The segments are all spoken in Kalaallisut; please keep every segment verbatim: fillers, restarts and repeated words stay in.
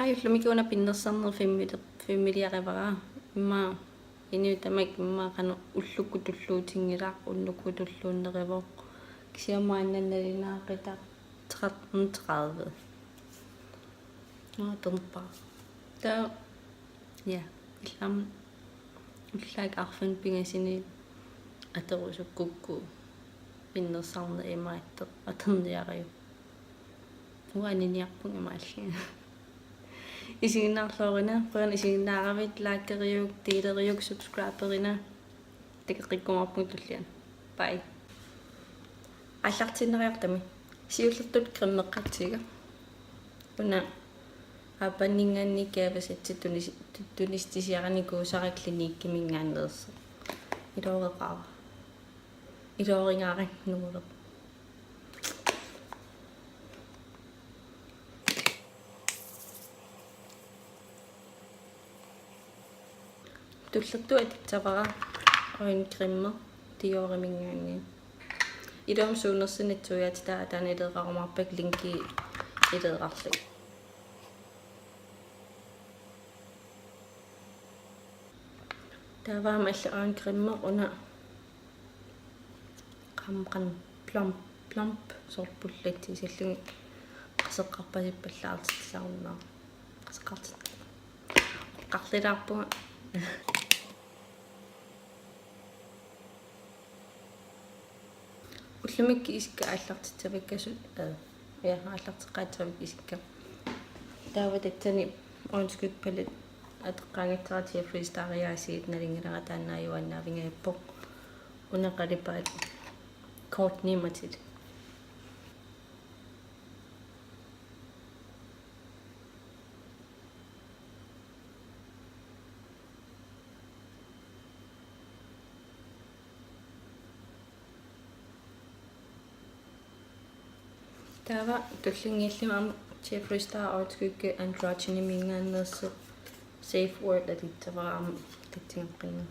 Aa, ullumikkut una pinnersarneq fimmili-, fimmiliarivara. Immaqa inuit tamakku immaqa qanoq ullukkut tulluutinngilaq, unnukkut tulluunneruvoq. Kisianni maanna nalunaaqutaq tretten tredive. Nå, atornerpaaq. Taava, ja, illam ullaakkut arfineq-pingasuni atorusukkukku pinnersarneq imaattoq atorniaruk. Uanga aniniarpunga imaalillunga. Isiginnaarluarina, qujanaq isiginnaaravit, likeriuk, deleriuk, subscriberina. Takoqqikkumaarpugut tulliani. Bye. Aallartiinnariartami. Siullertut cremeqatsiga. Una aappaaninngaanniit gavesætsit tunis-, tu-, tunissutisiarinikuusara Cliniqueminngaanneersoq. Ilooreqaara. Ilooringaarannguuleq. Tullertut atussavara øjencreme Dioriminngaanniit. Ilumut suunersunitsuiaatitaa taanna ileeqarumaarpakka linki ileeqarlunga. Taava aamma allat øjencreme una qamqan plump, plump soorlu pullatsit sallugit qaseqqarpasippallaartitsisarunnaaq. Qaseqqartit-, oqarlilaarpunga. Ullumikkut isikka aallartissavakka su-, øh, ja, aallarteqqaassavarsi isikka. Taava tassani øjenskygge palette atoqqaagassara Jeffree Stariaasiit nalunngilara, taanna ajuaannavingajappoq. Una qalipaat Courtney Mathilde. Taava tullinnguullugit aamma Jeffree Star øjenskygge Androgynyminngaanneersoq Safe Word atussavara, aamma tassunga qinna.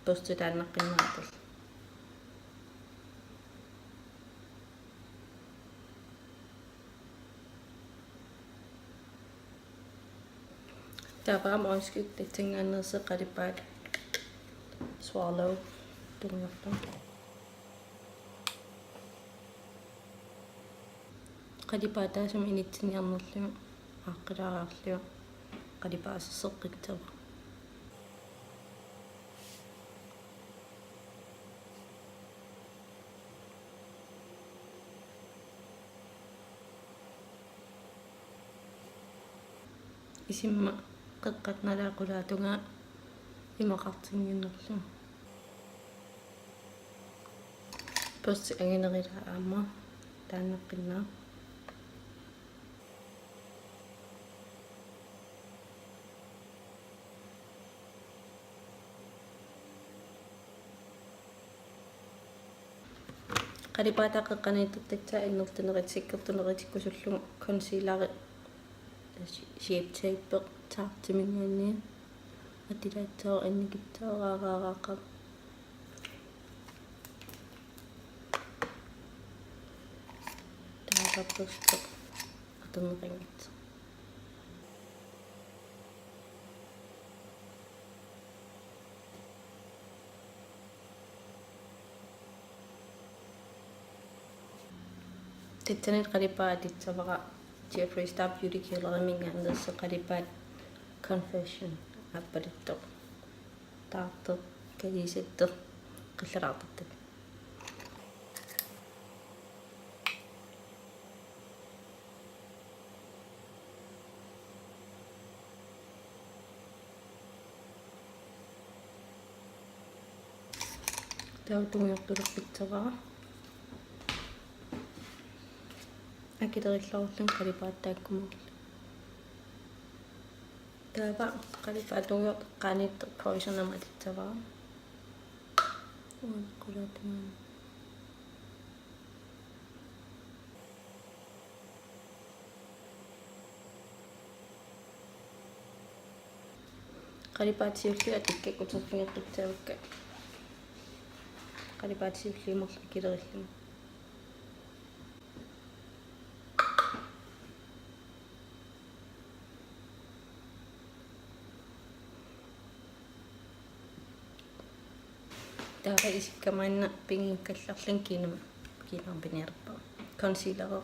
Børsti taanna qinnaartoq. Taava aamma øjenskygge tassungaanneersoq qalipaat Swallow tungujortoq. Qalipaataasumik inissiniarnerlugu aaqqilaariarlugu qalipaasersoqqissavara. Isima qeqqata nalaa qulaatungaa imaqartinnginnerlugu. Børsti anginerulaarpoq aamma taanna qinna. Qalipaataa qeqqaniittartussaa innertunerusukku sikkertunerusukkut sullugu concealeri Shape Tape Tartiminngaanniit atussavara annikitsuaraaraaqaaq. Taava børsti atorneqanngitsoq. Tassani qalipaat atussavara Jeffree Star Beauty Killer-iminngaanneersoq qalipaat Confession aappaluttoq. Taartoq, kajuusattoq, qillaraartartoq. Taava tungujortoq ulerpissavara. Akilerilluarlunga qalipaat taakkumaarluni. Taava qalipaat tungujortoq eqqaaniittoq Poison aamma atussavara. Uani qulaatungaani. Qalipaat siulliit atukkakka uterfigeqqissavakka. Qalipaat siulliit marluk akilerillugit. Taava isikka maanna pinngikkallarlunga kiinama, kiinama piniarpara. Concealer.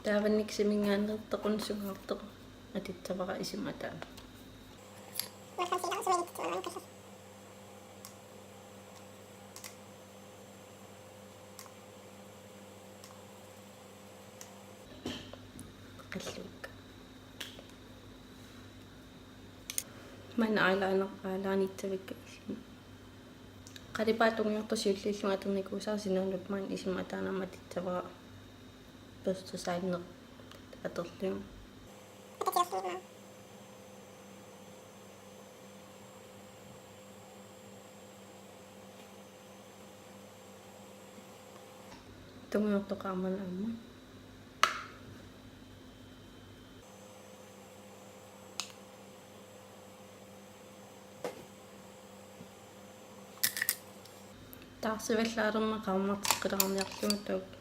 Taava NYX-iminngaanneersoq sungaartoq atussavara isima ataanut. Qallukka. Maanna eyeliner, eyelinerissavakka. Qalipaat tungujortoq siulliullunga atornikuusara, sinaanut maanna isima ataanut atussavara børste sejlen atorlugu. Tungujortoq aamma aamma. Taarsivallaalermat qaammarteqqilaarniarlugu taakku.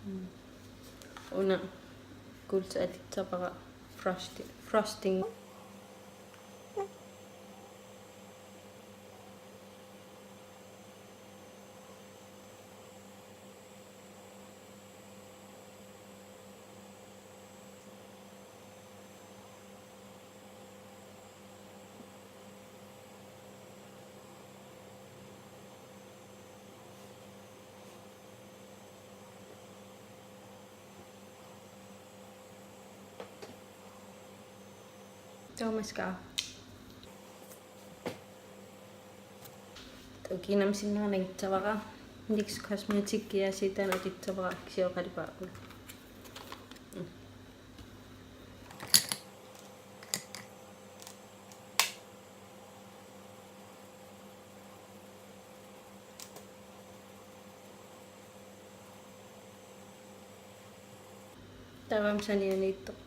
Mm. Una kuultip atussavara frosti-, frosting. Taava mascara. Taava kiinama sinnerani atussavara. NYX Cosmetics Kiasi, taanna atussavara, kisianni qalipaakkut. Mm. Taava aamma sanianiittoq.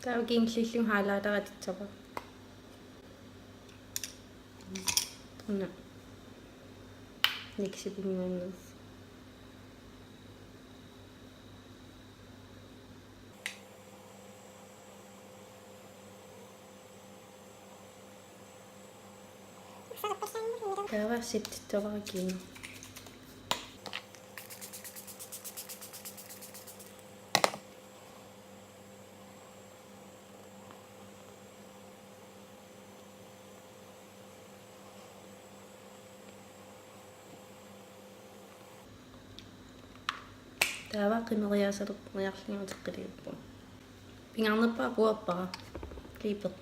Taava kingulliullugu highlightera atussavara. Una. NYX-iminngaanneersoq. Taava settissavara kiinama. Taava qimeriaasaleqqiarlunga uteqqiliuppunga. Pingaarnerpaaq puuarpara. Liipeq.